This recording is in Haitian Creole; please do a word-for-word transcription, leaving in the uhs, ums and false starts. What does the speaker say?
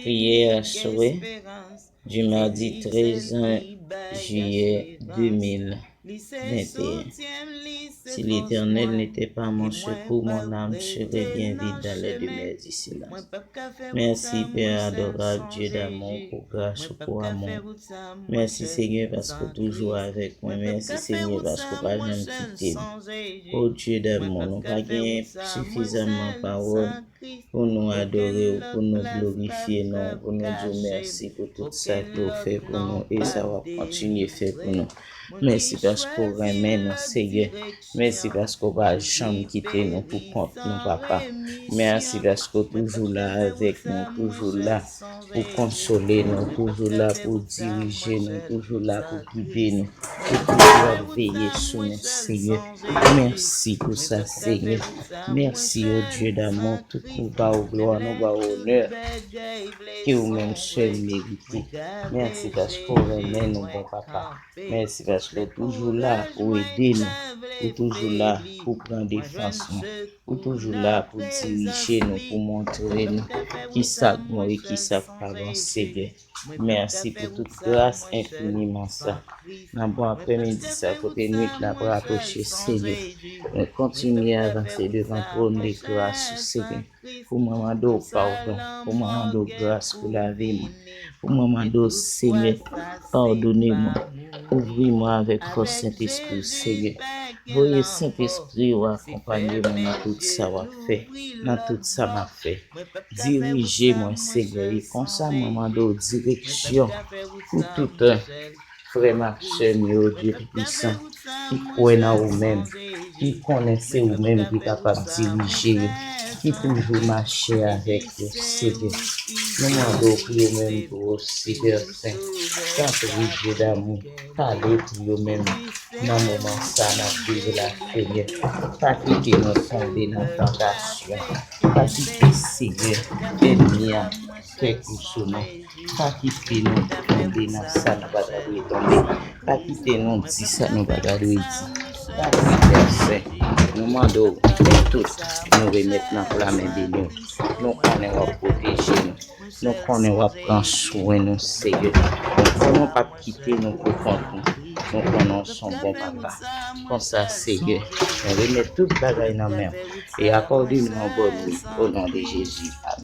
Prière souhait du mardi treize juillet deux mille vingt et un. Si l'Éternel n'était pas mon secours, mon âme serait bien vide dans les demeures du silence. Merci, Père adorable, Dieu d'amour, pour grâce ou pour amour. Mèsi, Senyè, paske w toujou avèk mwen. Mèsi, Senyè, paske w pa janm kite m. O Dye damou, nou pa gen sifizamman pawòl pou nou adore w, pou nou glorifye non w, pou nou di w mèsi pou tout sa ke w fè pou nou e sa w ap kontinye fè pou nou. Mèsi paske w renmen nou, Senyè. Mèsi paske w pa janm kite nou pou kont nou, Papa. Mèsi paske w toujou la avèk nou, toujou la pou konsole nou, toujou la pou dirije nou, toujou la pou gide nou, ou toujou ap veye sou nou, Senyè. Mèsi pou sa, Senyè. Mèsi, o Dye damou, tout nou ba w glwa, nou ba w onè ke ou menm sèl merite. Mèsi paske w renmen nou, bon Papa. Mèsi paske w toujou la pou ede nou, ou toujou la pou pran defans nou, ou toujou la pou dirije nou, pou montre nou ki sa k bon e ki sa k pa bon, Senyè. Mèsi pou tout gras enfiniman sa. Nan bon aprèmidi sa, kote nwit la ap rapwoche, Senyè, nou kontinye avanse devan twòn de gras ou, Senyè. Pou mwen mande w padon, pou mwen mande w gras pou lavi mwen, pou mwen mande w, Senyè, padone mwen, kouvri mwen avèk fòs Sentespri w, Senyè. Voye Sentespri w akonpanye mwen nan tout sa w ap fè, nan tout sa m ap fè. Dirije mwen, Senyè, e konsa mwen mande w direksyon pou tout frè m ak sè m yo, Dye Toupisan, ki kwè nan ou menm, ki konnen se ou menm ki kapab dirije yo, ki toujou mache avèk yo, Senyè. Nou mande w pou yo menm tou, o Seyè Sen. Tanpri, Dye damou, pale pou yo menm nan moman sa n ap viv la, Senyè. Pa kite nou tonbe nan tantasyon. Pa kite, Senyè, ènmi a fè kou sou nou. Pa kite nou tonbe nan sa nou pa ta dwe tonbe. Pa kite nou di sa nou pa ta dwe di. Tanpri, Pè Sen, nou mande w, nou tout, nou remèt nan pla men beni w. Nou konnen w ap pwoteje nou. Nou konnen w ap pran swen nou, Seyè. Nou konnen w p ap kite nou pou kont nou. Nou konnen w se yon bon papa. Konsa, Seyè, nou remèt tout bagay nan men w. E akòde nou yon bòn nwit, o non de Jezi. Amèn.